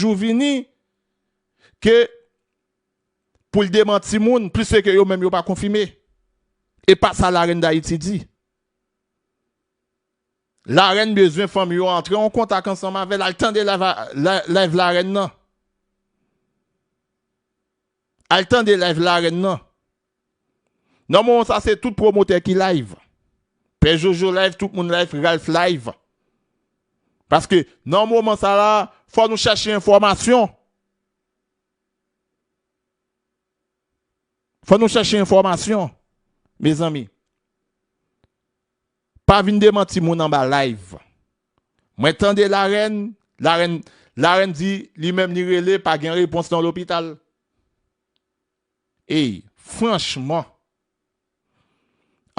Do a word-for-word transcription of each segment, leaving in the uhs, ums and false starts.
jou vini ke pou l demanti moun, pliske yo menm yo pa konfime. E pa sa Larèn Dayiti di. Larèn bezwen fanmi yo antre an kontak ansanm avè l, al tande live, live Larèn nan. Al tande live Larèn nan. Nan moman sa, se tout pwomotè ki live. Pè Jojo live, tout moun live, Ralph live. Paske nan moman sa la, fò nou chèche enfòmasyon. Fò nou chèche enfòmasyon, mezanmi. Pa vin demanti moun anba live. Mwen tande Larèn, Larèn, Larèn di li menm li rele, pa gen repons nan lopital. Ey, franchman.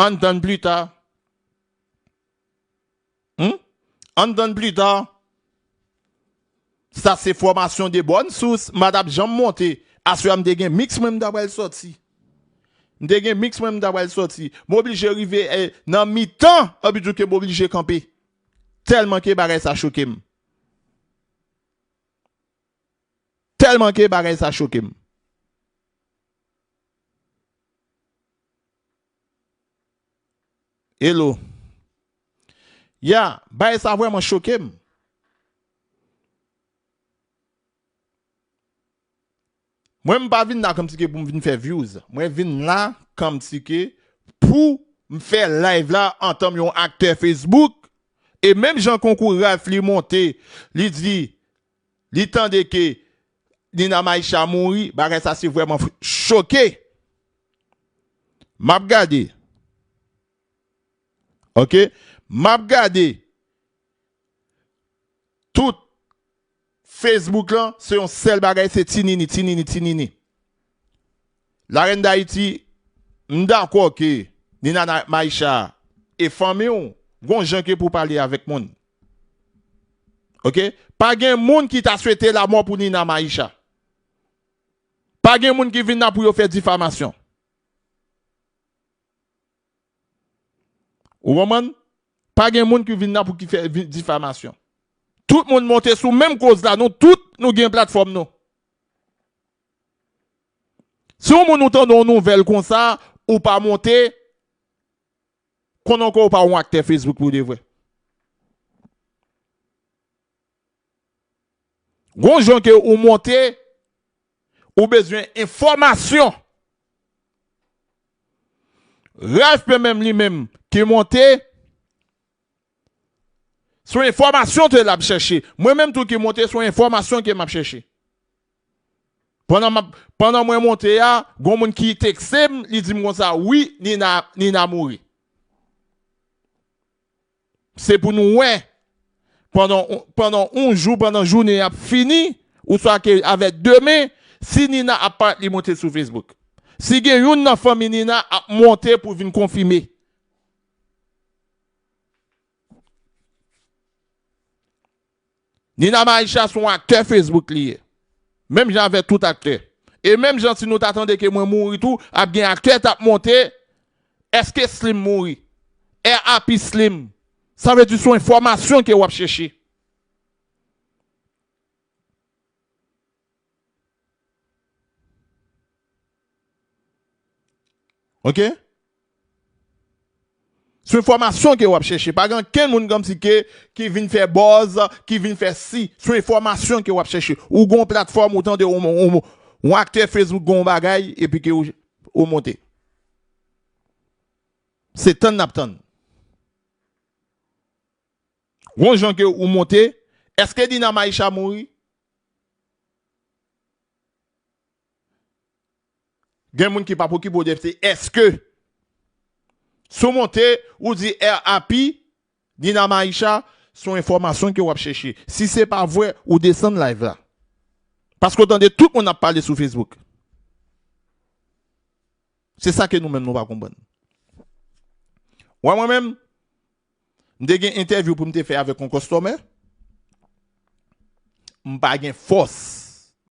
Ann tann pli ta. Hmm? Ann tann pli ta. Sa se fòmasyon de bòn sous. M pa t ap janm monte. Aswè a m te gen mix mwen m ta pral sòti. M te gen mix mwen m ta pral sòti. M oblije rive eh, nan mitan anpidou ke m oblije kanpe. Tèlman ke bagay sa choke m. Tèlman ke bagay sa choke m. Hello. Ya, bagay sa vrèman choke m. Mwen, m pa vin la kòmsi ke pou m vin fè views. Mwen vin la kòmsi ke pou m fè live la antan m yon aktè Facebook. E menm jan konkou Ralph li monte, li di, li tande ke Nina Maisha mouri, bagay sa se vrèman choke. M ap gade. Ok? M ap gade tout Facebook lan, se yon sèl bagay, se tinini, tinini, tinini. Larèn Dayiti, m dakò ke Nina Maisha e fanmi w, gon jan ke pou pale avèk moun. Ok? Pa gen moun ki ta swete lamò pou Nina Maisha. Pa gen moun ki vin la pou yo fè difamasyon. Ou konprann? Pa gen moun ki vin la pou ki fè difamasyon. Tout moun monte sou menm koz la, nou tout nou gen platfòm nou. Si yon moun ou tande yon nouvèl konsa, ou pa monte, konnen ke ou pa yon aktè Facebook pou de vrè. Gon jan ke ou monte, ou bezwen enfòmasyon. Ralph menm li menm ki monte, se yon enfòmasyon ke l ap chèche. Mwen menm tou ki monte, se yon enfòmasyon ke m ap chèche. Pandan m ap, pandan mwen monte a, gon moun ki tekste m, li di m konsa, wi, Nina, Nina mouri. Se pou nou wè, pandan, pandan yon jou, pandan jounen ap fini, ouswa ke avèk demen, si Nina ap parèt li monte sou Facebook. Si gen youn nan fanmi Nina ap monte pou vin konfime. Nina Maisha se yon aktè Facebook li ye. Menm jan avèk tout aktè. E menm jan si nou ta tande ke mwen mouri tou, ap gen aktè t ap monte, èske Slim mouri? R I P Slim. Sa vle di se yon enfòmasyon ke w ap chèche. Ok? Se enfòmasyon ke w ap chèche. Pa gen okenn moun kòmsi ke ki vin fè buzz, ki vin fè si. Se enfòmasyon ke w ap chèche. Ou gon platfòm, ou tande yon, yon, yon aktè Facebook gon bagay, epi ke ou, ou monte. Se tann n ap tann. Gon jan ke ou monte, èske Nina Maisha mouri? Gen moun ki p ap okipe w de se èske. Si w monte, ou di R I P Nina Maisha, se yon enfòmasyon ke w ap chèche. Si se pa vre, ou desann live la. Paske w tande tout moun ap pale sou Facebook. Se sa ke nou menm nou pa konprann. Wè mwen menm, m te gen entèvyou pou m te fè avèk yon kòstòmè. M pa gen fòs.